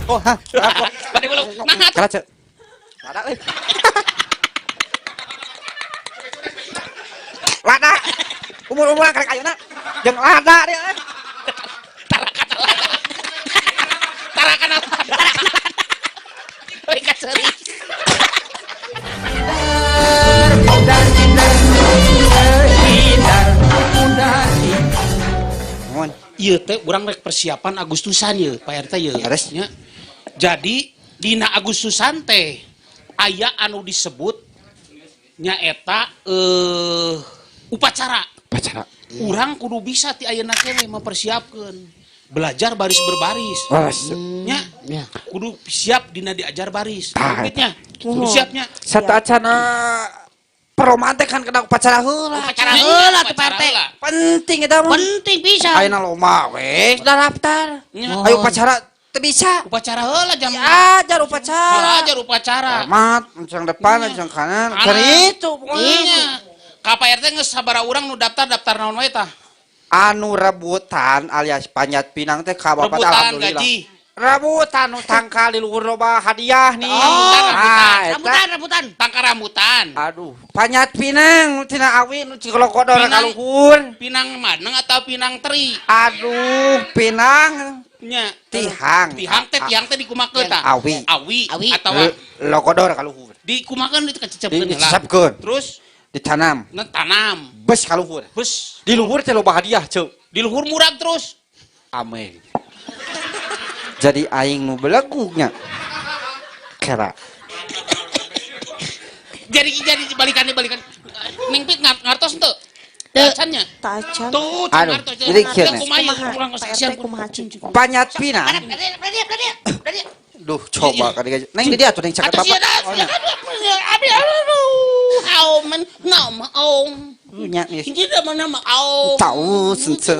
Oh, hah. Bade gulung. Nah, Kala cek. Lada euy. Lada. Umur-umuran karek ayeuna jeung lada dia euy. Tarakana lada. Tarakana lada. Euy kaseuri. Mohon. Ieu teh urang rek persiapan Agustusan ye, Pak RT ye. Beres. Nya. Jadi dina Agustusan teh aya anu disebut nyaeta upacara. Upacara. Urang kudu bisa ti ayeuna keneh mempersiapkeun. Belajar baris berbaris. Baris. Nya. Ya. Kudu siap dina diajar baris. Tah, Nya. Kudu siapnya. Satacana perlombaan teh kan kena upacara heula. Upacara heula tuh Pak RT. Penting eta mah. Penting bisa. Ayeuna lomba we daftar. Nya. Ayo upacara teu bisa. Upacara heula jam. Diajar upacara. Diajar upacara. Hormat, encang depan, encang kanan. Kanan. Itu pokoknya. Iya. Ka Pak RT geus sabaraha urang nu daftar naon wae tah? Anu rebutan alias panjat pinang teh ka bapak Rebutan alhamdulillah. gaji. Rebutan nu tangkal di luhur loba hadiah nih. Oh, Ah, eta. Rambutan, rambutan. Tangkal rambutan. Aduh, panjat pinang nu tina awi nu cikolokodor ka Pinang. luhur. Pinang maneng atau pinang teri? Aduh, pinang Nya. tihang. Tihang teh dikumakeun tah? Awi. Awi. Awi. Atawa Lokodor ka luhur. dikumakeun itu kececepkeun heula. Dicecepkeun, Terus ditanam, na tanam. bes ka luhur. Bes Di luhur teh loba hadiah, ceu. di luhur murag terus. Amin. Jadi aing nu belegugnya. Kera. Jadi balikan balikan. Ning Pit ngartos henteu? Teu. Acan nya. Tacan. Tuh, can Aduh, ngartos. jadi kieu nya. Kumaha Kumaha, urang Pak kasihan RT kumaha cing. Panjat pinang. Berani. Duh, coba kali gaji. Neng di dia tuh neng caket Atuh sia bapak. dah, Oh, sia nya. abi aduh. Au men nama au. Nya, geus. Hiji da mana mah au. Tahu sence.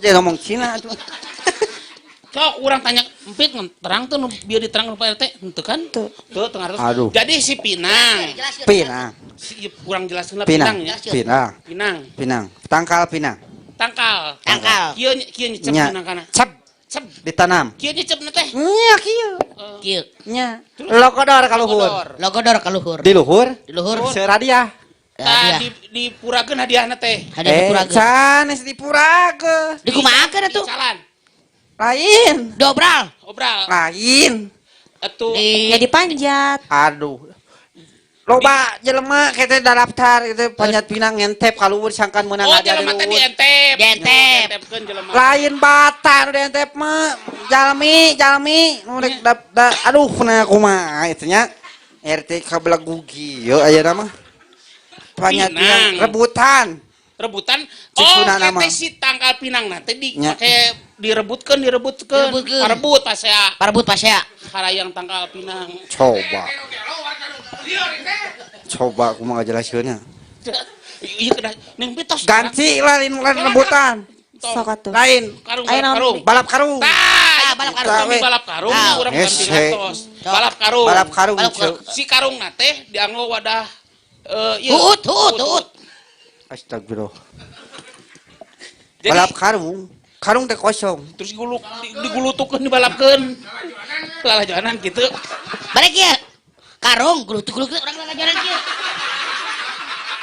Dia ngomong Cina tuh. Sok urang tanya empit terang tuh nu bieu diterang nu Pak RT henteu kan? Teu. Teu teu ngartos. Aduh. Jadi si Pinang, Pinang, si kurang jelaskeun lah Pinang pinang, ya. pinang, Pinang, pinang, tangkal pinang. tangkal. Tangkal. Kieu kieu nyecep Nya. pinang kana. Cep, Cep. ditanam. Kieu nyecep teh. Nya kieu. Kieu. Nya. Lokodor ka luhur. Lokodor. Logodor ka luhur. Di luhur, Di luhur. seuradiah. Tah Hadiah. di dipurakeun hadiahna teh. Hadiah Eh, dipurageun. sanes dipurageun. Dikumahakeun atuh? Calan. Lain, Dobral. Obral. lain. Atuh Di Ya dipanjat. Aduh. Loba jelema kitu daftar itu panjat pinang ngentep ka luhur sangkan meunang Oh, hadiah di jelema teh luhur. dientep. Dientep. Dientepkeun jelema. Lain bata nu dientep mah. Jalmi, jalmi nu rek aduh na kumaha itu nya. RT kabelegugi ye ayeuna mah. Panjat Pinang. pinang rebutan. Rebutan. Cik Oh, Sunda nama. teh si tangkal pinang na teh di Nya. pake direbutkeun, direbutkeun. Direbutkeun. Parebut pasea Parebut pasea. harayang tangkal pinang. Coba. Coba kumaha ngajelaskeunna. Iya kedah ning pitos. Ganti lah lain lain rebutan. Sok atuh. Lain Karung Ayo, naon? karung. balap karung. Tah, balap karung. Kami balap karung, Tah. urang ganti Hese. ngartos. Balap karung. Balap karung. Balap ceu. karung. Si karung na teh dianggo wadah ieu. Huut, huut, huut. Astagfirullah. Jadi, Balap karung. Karung teh kosong. terus digulutukeun dibalapkeun. Lalajoanan kitu. Balik ya. Karung gulutuk-gulutuk urang lalajoanan kieu.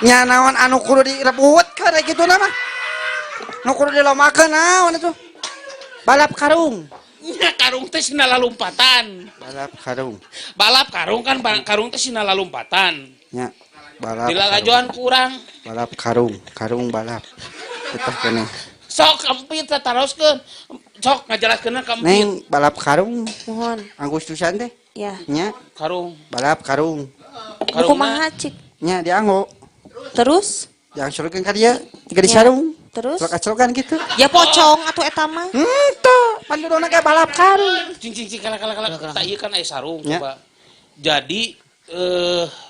Nya naon anu kudu direbutkeun rek kitu mah. Nu kudu dilomakeun naon atuh? Balap karung. Nya karung teh sina lalumpatan. Balap karung. Balap karung kan karung teh sina lalumpatan. Nya balap. Dilalajoan karung. ku urang. Balap karung, karung balap. Teteh keneh. Sok empit taroskeun. Sok ngajelaskeunna ka empit. Neng balap karung Mohon. Agustusan teh. Ya. Nya Karung. balap karung. Karungna Kumaha cik? Nya dianggo. Terus? Diangsulkeun ka dieu, tiga di sarung. Terus? Celok-celokan gitu. Ya pocong atuh eta mah. Henteu, pandudona ge balap karung. Cing cing cing kala kala kala. Kala, kala. Tak ieu kan aya sarung Nya. coba. Jadi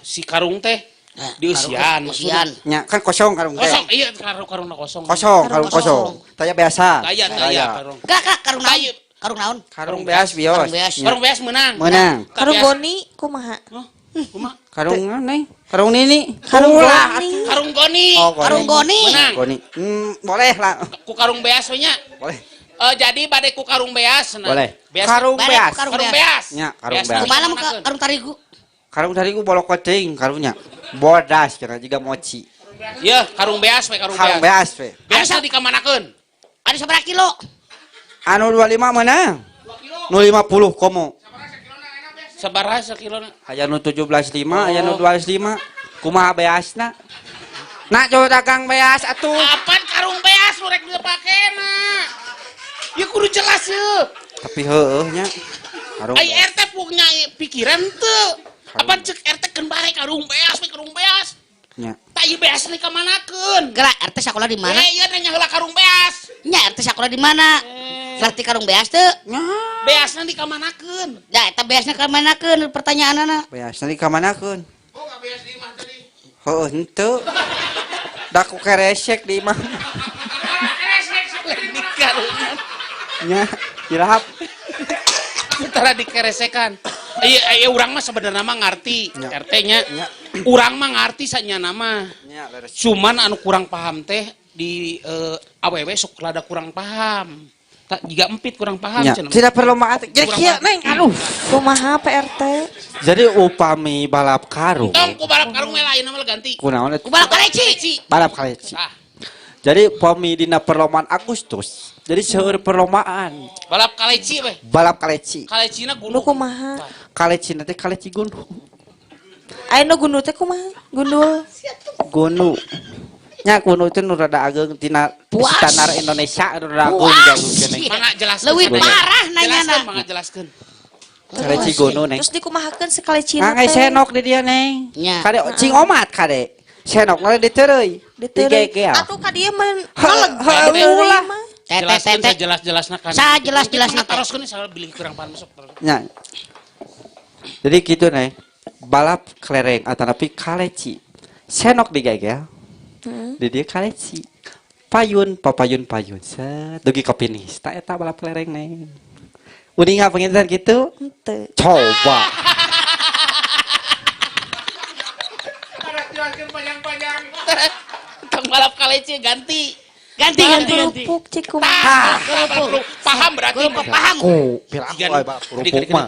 si karung teh Nah, dieusian karung eusian. Nya kan kosong karung teh. Kosong iya karung karungna kosong. Kosong, karung Karung kosong. Taya biasa. Taya taya karung. Kak, kak, karung naon? Tayu. Karung naon? Karung beas bios. Karung beas. Nya. Karung beas menang. Menang. Karung goni kumaha? Hah? Kumaha? Karung naon, Neng? Karung nini. Karung Ulah, goni. Karung goni. Oh, goni. Karung goni. Menang. Goni. Boleh lah. Ku karung beas we nya. Boleh. Jadi bade ku karung beas. Nah. Boleh. Beas. Karung Bade ku beas. karung Karung beas. Nya, karung Beas. beas. Kumaha mun karung tarigu? Karung tarigu bolok teuing karunya. Bodas kira jiga mochi. Iya, karung beas we karung Karung beas. beas we. Beasna dikamanakeun? Ada sabaraha kilo? Anu 25 menang. Nu 50 komo. Sabaraha sakilona? Aya nu 17.5, aya nu 25. Kumaha beasna? Nak coba dagang beas atuh. Apaan karung beas nu rek dipakena? Ya kudu jelas yeuh. Tapi heueuh nya. Karung. Ai RT punya pikiran teu. Apaan cek RT keun bae karung beas we karung beas. Nya. Tah ieu beas ni kamanakeun? Geura RT sakola di mana? Eh, ieu nanya heula karung beas. Nya RT sakola di mana? Ngerti karung beas teu? Nya. Beasna dikamanakeun? Ya eta beasna ka manakeun pertanyaanana. Beasna dikamanakeun? Oh, beas di imah tadi. Heueuh henteu. Da ku keresek di imah. Lain di karungan. Nya, jirahap. Tara dikeresekan. Iya, iya urang mah sebenarnya mah ngarti Nya. RT nya. Nya. Urang mah ngarti sanyana mah. Nya leres. Cuman anu kurang paham teh di awewe sok rada kurang paham. Tak jiga empit kurang paham Nya, cenah. tidak perlombaan. Jadi Kurang kieu paham. neng, aduh. Kumaha Pak RT? Jadi upami balap karung. Tong ku balap karung we lain mah ganti. Kunaon Ku balap kaleci. balap kaleci. Tah, Jadi upami dina perlombaan Agustus. Jadi seueur perlombaan balap kaleci we. balap kaleci. Kalecina Nu gunung. kumaha? Kaleci nanti kaleci gunung. Aya nu gundul teh kumaha? Gundul. Gunu. Nya gunu itu nu rada ageung tina Puas. standar Indonesia nu rada ageung Puas. jagung keneh. Mangga jelaskeun. Leuwih parah nanyana. Jelaskeun, mangga jelaskeun. Kaleci gunu neng. Terus dikumahakeun sekalecina Ngangai senok di dia neng. Nya. Kade cing omat kade. Senok na diteureuy. Diteureuy. Digegel. Atuh ka dieu mah Heuh, meleg. ulah. Teh teh Jelaskeun teh. sajelas-jelasna kan. Sajelas-jelasna teh. Taroskeun salah bilih kurang paham sok. terus. Nya. Jadi gitu neng. Balap kelereng atau tapi kaleci. Senok digegel. Di dia kaleci. Payun, papayun payun. Set dugi ka finish. Ta eta balap kelereng neng. Udah nggak pengen gitu? Henteu. Coba. Tong balap kaleci ganti. Ganti ganti ganti. Kerupuk cik kumaha? Tah, kerupuk. Paham berarti. Kerupuk paham. Ku, pirang Jiga aku balap kerupuk mah.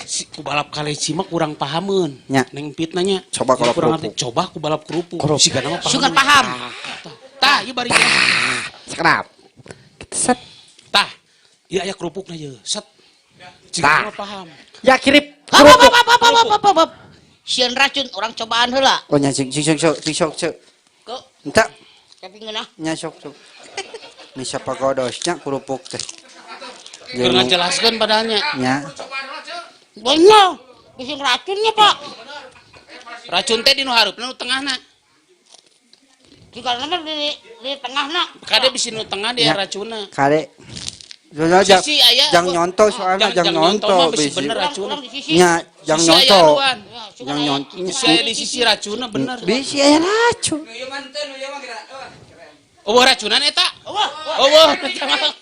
Si, ku balap kaleci mah kurang pahameun. Nya. Neng Pit nanya. Coba kalau kurang kerupuk. ngerti. Coba ku balap kerupuk. Kerupuk. Siga nama paham. Sugan paham. Tah, ieu bari jelas. Sekerap. Set. Tah. Ieu aya kerupukna ieu. Set. Siga Tah. nama paham. Ya kirip Hop hop kerupuk. hop hop hop hop hop, hop. Sieun racun orang cobaan heula. Oh nya cing cing sok cing sok cing. Ke Entah tapi ngeunah. nya sok sok. Ini siapa godosnya kerupuk teh. Keur ngajelaskeun padahalnya. Nya. Bener. Bisa racunnya, Pak. Racun teh di nu hareupna nu tengahna. Jika nama di tengahna. Kade bisi nu tengah dia Nya. racunna. Kade. Soalnya Sisi aya. jang nyonto soalnya jang nyonto nyonto mah bisi bisi. bener racun. Urang di sisi. Nya jang Sisi aya nyonto. anuan. Ya, sugan Jang aya. nyonto. Sisi aya di sisi racunna bener. Bisi aya racun. Eueuh racunan eta? Eueuh.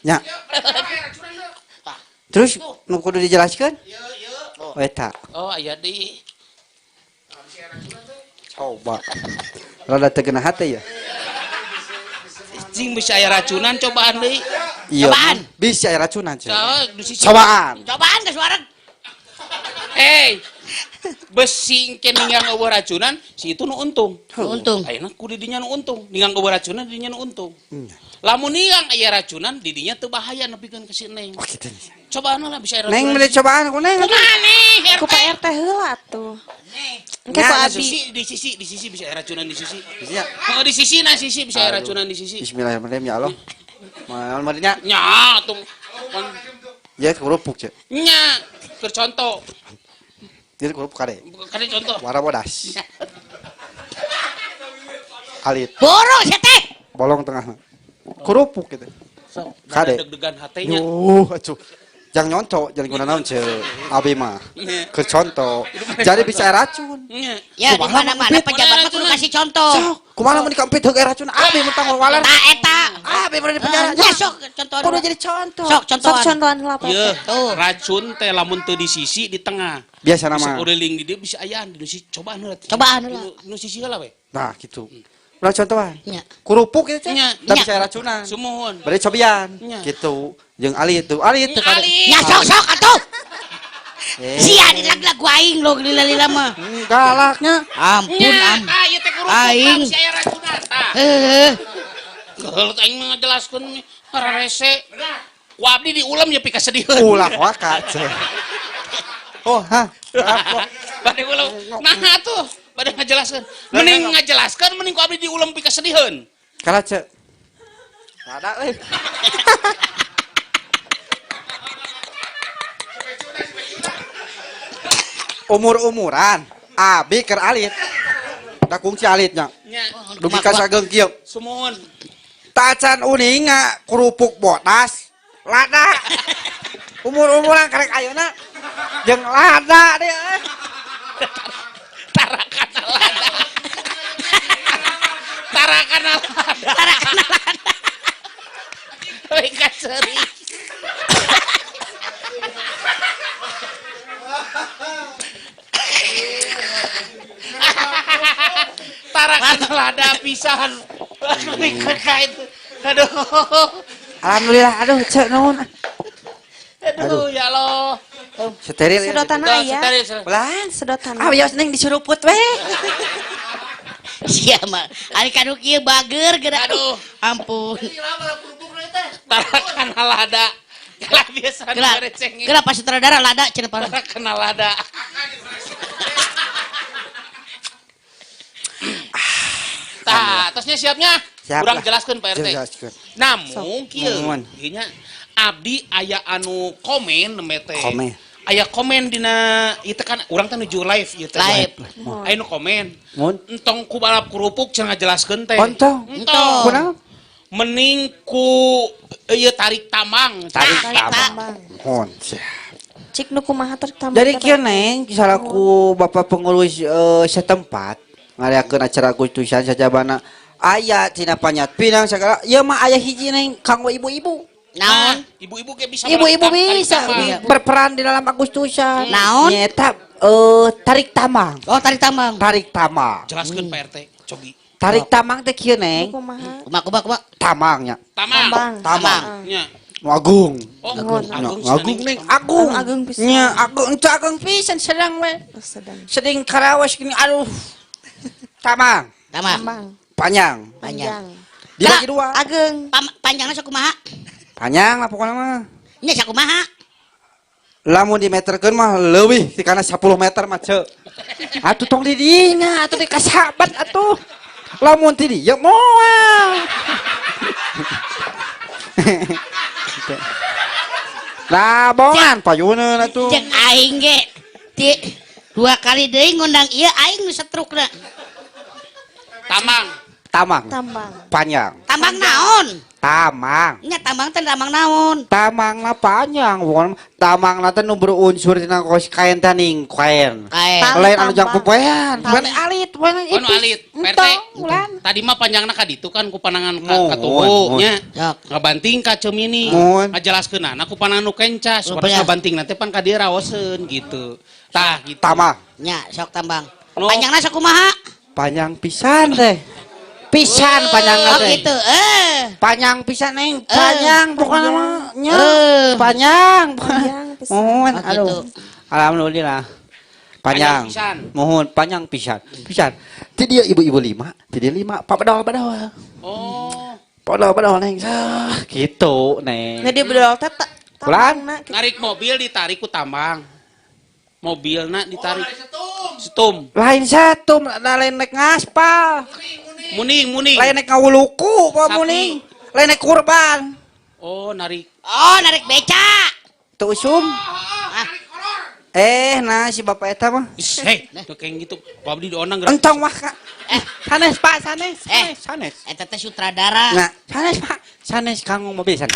Nya. Terus nu kudu dijelaskeun? Oh eta. Oh, aya di. Coba. Rada teu geunah hate ya. Cing bisa aya racunan cobaan deui. Iya. Cobaan. Bisa aya racunan cing. Saha di sisi. Cobaan. Cobaan ke suara. Hey. Besi engke ninggang eueuh racunan, si itu nu untung. Untung. Ayeuna ku di dinya nu untung, ninggang eueuh racunan di dinya nu untung. Nya. Lamun ninggang aya racunan di dinya teu bahaya nepikeun ka si Neng. Oh kitu nih. Cobaan lah bisa aya racunan. Neng beli cobaan ku neng. Kumaha nih, Ku RT? Pak RT heula atuh. Engke Nya, ku Di abi. sisi, di sisi, di sisi bisa aya racunan di sisi. Bisa. Oh, di sisi nah sisi bisa aya racunan di sisi. Bismillahirrahmanirrahim ya Allah. Maal madinya Nya tuh. ya kerupuk cek. Nya, keur contoh. Jadi kerupuk kade. Kade contoh. Warna bodas. Alit Borong sia teh. bolong tengahna. Kerupuk gitu. Sok, Kade. deg-degan hatenya. Yuh, acuh. Jangan nyonto, jangan guna naon cek. Abi mah. Ke contoh. Jadi bisa racun. Nya. Ya di Kumaha mana-mana pejabat mah kudu kasih contoh. Sok, kumaha mun dikampit heug racun abi mun tanggung waler. Tah eta. Abi mun di penjara. Ya sok contohan. Kudu jadi contoh. Sok Sok contohan. contohan heula Pak Yeuh, RT. Tuh. racun teh lamun teu di sisi di tengah. Biasa Bisa nama. kuriling di dia bisa ayaan di nu sisi cobaan heula. Cobaan heula. Nu sisi heula we. Nah, gitu. Urang contohan. Nya. Kerupuk gitu teh. Nya. Tapi Nya. saya racunan. Sumuhun. Bari cobian. Nya. Gitu. Jeung alit tuh. Alit tuh. Alit. Nya sok-sok atuh. Eh. Sia dilag-lag aing lo lila-lila mah. Galaknya. Ampun Nya, am. tah ieu teh kerupuk Aing. tah si aya racunan tah. Heuh. Geuleuh aing mah ngajelaskeun rarese. Ku abdi diulem ya pikasediheun. Ulah waka ceh. Oh, hah. Bade ulem. Nah atuh, bade ngajelaskeun. Mending ngajelaskeun mending ku abdi diulem pikasediheun. Kala cek. Ada euy. Umur-umuran abi keur alit. Da kungsi alitnya. Nya, Dugi ka sageung kieu. sumuhun. Tacan uninga kerupuk bodas lada. Umur-umuran karek ayeuna jeung lada deh. Tarakana lada. Tarakana lada. Tarakana lada. Euy kaseuri. Tarakana lada pisan. Aduh, aduh. Alhamdulillah, aduh cek nuhun. Aduh, ya Allah. Steril ya. Sedotan aya. Steril. Ulah. Sedotan. Ah, wios neng disuruput weh. Sia mah. Ari kanu kieu bager geura. Aduh. Ampun. Tarakana lada. Kalah biasa Geura. Geura pas sutradara lada cenah parah. Tarakana lada. Tah, atasnya siapnya. Siap Kurang lah. jelaskan Pak RT. Jelaskeun. Namun kieu, Nuhun. ieu nya abdi aya anu komen nembe teh. Komen. Aya komen dina ieu teh kan urang teh nuju live ieu teh. Live. Aya nu komen. Mun. Entong ku balap kerupuk cenah ngajelaskeun teh. Ontong. Entong. Kunaon? Mending ku ieu tarik tambang. Tarik Nah, tambang. Mohon. Siap. Cik nu kumaha tarik tambang. Jadi kieu neng salaku bapak pengurus setempat ngadakeun acara Agustusan sajabana aya tina panyat pinang segala ieu mah aya hiji neng kanggo ibu-ibu. Naon? Nah, ibu-ibu ge bisa Ibu-ibu tarik bisa tambang. berperan di dalam Agustusan. Naon? Nyeta tarik tambang. Oh, tarik tambang. Tarik tambang. Jelaskeun Pak RT, cobi. Tarik tambang teh kieu neng. Kumaha? Kumaha kumaha kumaha. Tamangnya. Tamang. Tambang. Tamang. Nya. Nu agung. Oh, Agung. agung. Agung neng, agung. Anu agung pisan. Nya, agung, itu agung pisan sedang we. Oh, sedang. Sedang karawas gini, aduh. Tamang, Tambang. Tambang. panjang. Panjang. Dibagi dua. Ageng. Panjangna sakumaha? Panjang lah pokoknya mah. Nya sakumaha? Lamun dimeterkeun mah leuwih ti kana 10 meter mah ceu. Atuh tong di dinya, atuh di kasabat atuh. Lamun ti dieu moal. Nah, bongan payuneun atuh. Cek aing ge ti dua kali deui ngundang ieu aing nu setrukna. Tamang. Tamang. Tambang. Panjang. Tambang naon? Tamang. Nya tambang teh tambang naon? Tamangna panjang, bukan tamangna teh nu berunsur tina kos kain taning kain. Kain. Tali Lain anu jang tambang. popoean, Tali. bukan alit, bukan Anu ipis. alit, Pak RT. Entong, ulan. Tadi mah panjangna ka ditu kan ku panangan ka Mohon, ka tubuh nya. Sok. Ngabanting ka Cemini. Mohon. Ngajelaskeunana ku panangan nu kenca, supaya Rupanya. ngabanting nanti pan ka dieu raoseun gitu. Tah gitu. Tamang. Nya sok tambang. No. Panjangna sakumaha? Panjang pisan teh. Pisan panjangna Oh teh. gitu. Panjang pisan neng, panjang pokoknya mah nya. Panjang. Panjang pisan. Mohon, Oh, aduh. gitu. Alhamdulillah. Panjang Panjang. pisan. Mohon panjang pisan. Pisan. Ti dia ibu-ibu lima, ti dia lima, pak bedol-bedol. Oh, Bedol-bedol neng. Sah, gitu neng. Nah, dia bedol teh Ulan. tambangna gitu. narik mobil ditarik ku tambang. Mobilna ditarik. Setum. Lain satu, lain naik ngaspal. Muning, muning. Lain naik ngawuluku, pak Sapi. muning. Lain naik kurban. Oh, narik. Oh, narik beca. Tuh usum. Ah, Nah si bapak eta mah. Is, hei, tuh kayak gitu. Ku abdi diondang gerak. Entong wah kak. Sanes pak, sanes, sanes, sanes. Eta teh sutradara. Nah, sanes pak, sanes kanggo mobil sanes.